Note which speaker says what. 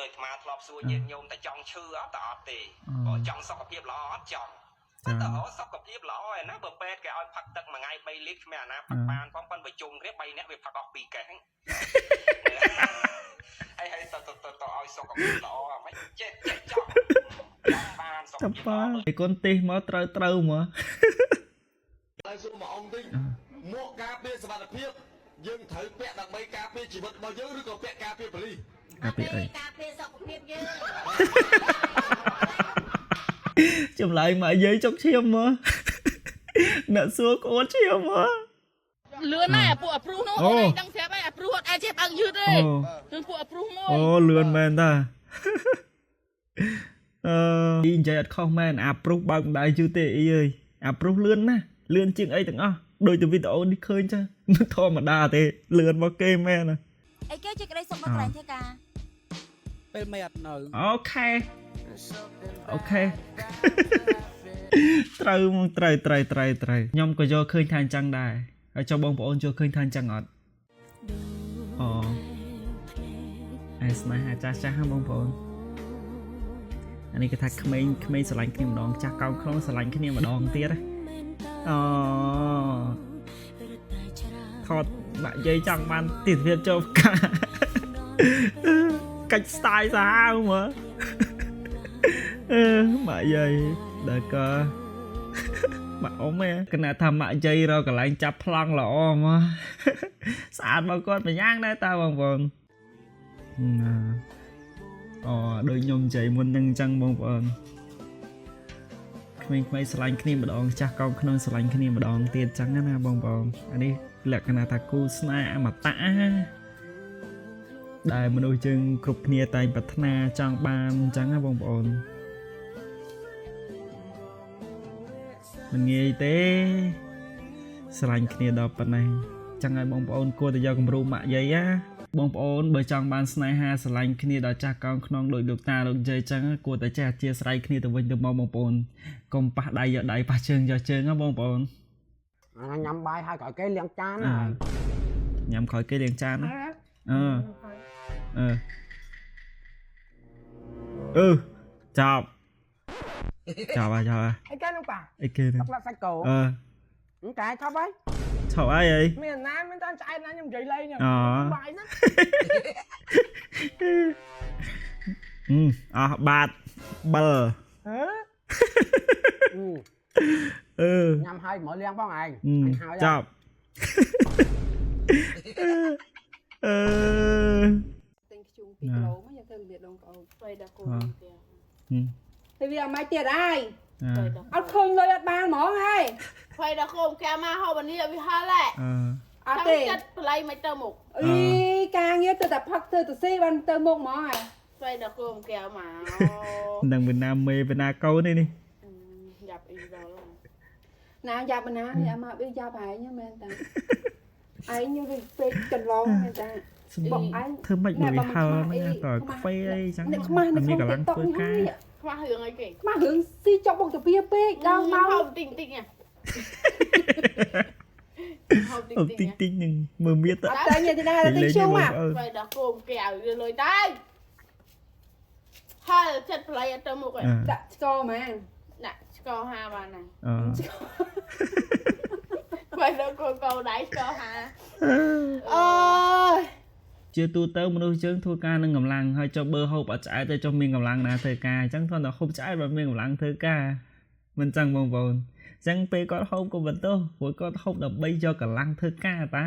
Speaker 1: ដោយអាត្មាធ្លាប់សួរញាតិញោមតែចង់ឈឺអត់តអត់ទេបើចង់សុខភាពល្អអត់ចង់ប៉ុន្តែរកសុខភាពល្អឯណាបើពេទ្យគេឲ្យផឹកទឹកមួយថ្ងៃ3លីត្រគ្មានអាណាផឹកបានផងប៉ុន្តែប្រជុំគ្នា3នាក់វាផឹកអស់2កែសហើយហើយទៅទៅទៅឲ្យសុខភាពល្អហ្មងចេះចេះចង់ចង់បានសុខ
Speaker 2: ត
Speaker 1: ភាព
Speaker 2: ប៉ា
Speaker 1: ល្អ
Speaker 2: ឯកូនទេសមកត្រូវត្រូវមក
Speaker 3: ហើយសួរមកអង្គតិចមួកការពារសុវត្ថិភាពយើងត្រូវពាក់ដើម្បីការពារជីវិតរបស់យើងឬក៏ពាក់ការពារប៉ូលីស
Speaker 2: ការពារអី
Speaker 4: ការពារសុខភាពយើង
Speaker 2: ចម្លើយមកយាយចុកឈាមមកអ្នកសួរក្អួតឈាមមក
Speaker 5: លឿនណាស់អាពួកអាព្រុសនោះ
Speaker 2: អូ
Speaker 5: អូនឯងដឹងស្រាប់ហើយអាព្រុសអត់អាចចេះបើកយឺតទេ
Speaker 2: អូ
Speaker 5: គឺពួកអាព្រុសមួយ
Speaker 2: អូលឿនមែនតាអឺអ៊ីនិយាយអត់ខុសមែនអាព្រុសបើកម្ដៅយឺតទេអ៊ីអើយអាព្រុសលឿនណាស់លឿនជាងអីទាំងអស់ដូចទៅវីដេអូនេះឃើញចាមិនធម្មតាទេលឿនមកគេមែនណា
Speaker 4: អីគេជាក្តីសុខនៅកន្លែងធ្វើការ
Speaker 6: ពេលមេអត់នៅ
Speaker 2: okay okay ត្រូវមកត្រូវត្រូវត្រូវត្រូវខ្ញុំក៏យកឃើញថាអញ្ចឹងដែរហើយចុះបងប្អូនយកឃើញថាអញ្ចឹងអត់អូឯស្នេហាចាស់ចាស់ហ្នឹងបងប្អូនអានេះគេថាក្មេងក្មេងស្រឡាញ់គ្នាម្ដងចាស់កោងខ្លងស្រឡាញ់គ្នាម្ដងទៀតណាអូថតបាក់យាយចង់បានទិដ្ឋភាពចូលផ្កាកាច់ style សាហាវមើល អឺម៉ាក់យាយដល់ក៏ ម៉ាក់អ៊ំឯងគណៈថាម៉ាក់យាយរកកន្លែងចាប់ប្លង់ល្អមក ស្អាតមកគាត់ម្យ៉ាងដែរតើបងប្អូនណាអូដូចខ្ញុំនិយាយមុននឹងអញ្ចឹងបងប្អូនក្មេងៗស្រឡាញ់គ្នាម្ដងចាស់កោងក្នុងស្រឡាញ់គ្នាម្ដងទៀតអញ្ចឹងណាបងប្អូនអានេះលក្ខណៈថាគូស្នេហ៍អមតៈណាដែលមនុស្សយើងគ្រប់គ្នាតែងប្រាថ្នាចង់បានអញ្ចឹងណាបងប្អូន មិនងាយទេស្រឡាញ់គ្នាដល់ប៉ុណ្ណេះចឹងហើយបងប្អូនគួរតែយកគំរូម៉ាក់យាយណាបងប្អូនបើចង់បានស្នេហាស្រឡាញ់គ្នាដល់ចាស់កោងខ្នងដោយលោកតាលោកយាយចឹងគួរតែចេះអធ្យាស្រ័យគ្នាទៅវិញទៅមកបងប្អូនកុំប៉ះដៃយកដៃប៉ះជើងយកជើងណាបងប្អូន
Speaker 6: អាញ៉ាំបាយហើយក្រោយគេលាងចាន
Speaker 2: អឺ
Speaker 6: ហើយ
Speaker 2: ញ៉ាំក្រោយគេលាងចានណាអឺអឺអឺចប់ចប់ហើយចប់ហើយ
Speaker 6: អីគេនោះប៉ា
Speaker 2: អីគេហ្នឹង
Speaker 6: ទឹកលាក់សាច់គោ
Speaker 2: អឺ
Speaker 6: កែថប់ហើយ
Speaker 2: ឆប់ហើយអី
Speaker 6: មានណាមានតាឆ្អែតណាខ្ញុំនិយាយលេង
Speaker 2: អូ
Speaker 6: បាយណា
Speaker 2: អឺអស់បាតបិល
Speaker 6: ហ៎
Speaker 2: អឺ
Speaker 6: ញ៉ាំហើយមកលាងផងឯង
Speaker 2: អឺ
Speaker 6: អញហើយ
Speaker 2: ចប់អឺ
Speaker 7: ទិញធ្យូង2គីឡូមកយកទៅរបៀបដងក្អូន
Speaker 5: ស្វ័យដល់គោទៀត
Speaker 7: តែវាអត់មកទៀតហើយ
Speaker 2: អឺ
Speaker 7: អត់ឃើញលុយអត់បានហ្មងហើយ
Speaker 5: ស្វ័យដល់គោកែមកហូបអានេះវាហល់ហ៎
Speaker 2: អឺ
Speaker 7: អត់ទេ
Speaker 5: ចិត្តប្លៃមិនទៅមុខ
Speaker 7: អីការងារទៅតែផឹកធ្វើទៅស៊ីបានទៅមុខហ្មងហើយ
Speaker 5: ស្វ័យដល់គោកែមក
Speaker 2: នឹងវិណាមេវិណាកូននេះនេះ
Speaker 5: យ៉ាប់អីដល់
Speaker 7: ណាយ៉ាប់ណានេះអាមកវាយ៉ាប់ឯងមែនតាឯងវាពេកកន្លងមែនតា
Speaker 2: សម្
Speaker 7: បងឯង
Speaker 2: ធ្វើម៉េចបើវាហល់ហ្នឹងតើខ្វេអីចឹង
Speaker 7: អ្នកខ្មាស់នៅ
Speaker 2: មា
Speaker 7: ក្នុង
Speaker 2: នកន្លង
Speaker 7: TikTok
Speaker 2: ធ្វើការ
Speaker 7: នេះហើយ
Speaker 5: ខ្វះរឿងអីគេ
Speaker 7: ខ្មាស់រឿងស៊ីចុកបុកតាពីពេកដល់មក
Speaker 5: ហូបតិចតិចហូបតិច
Speaker 2: អឺ
Speaker 5: តិច
Speaker 2: តិចតិចនឹងមើលមៀត
Speaker 7: អត់តែញ៉ាំទីណាទិញធ្យូងមក
Speaker 5: ស្វ័យដល់គោកែវលុយទៅហល់ចិត្តប្លៃអត់ទៅមុខឯង
Speaker 7: ដាក់ស្ករហ្មង
Speaker 5: ដាក់ឆ្កហាបានណា
Speaker 2: អឺ
Speaker 5: ស្វ័យដល់គោកោដៃឆ្កហា
Speaker 7: អើយ
Speaker 2: ជាទូទៅមនុស្សយើងធ្វើការនឹងកម្លាំងហើយចុះបើហូបអត់ឆ្អែតទៅចុះមានកម្លាំងណាធ្វើការអញ្ចឹងគ្រាន់តែហូបឆ្អែតបើមានកម្លាំងធ្វើការមិនចឹងបងប្អូនអញ្ចឹងពេលគាត់ហូបក៏បន្ទោសព្រោះគាត់ហូបដើម្បីយកកម្លាំងធ្វើការតា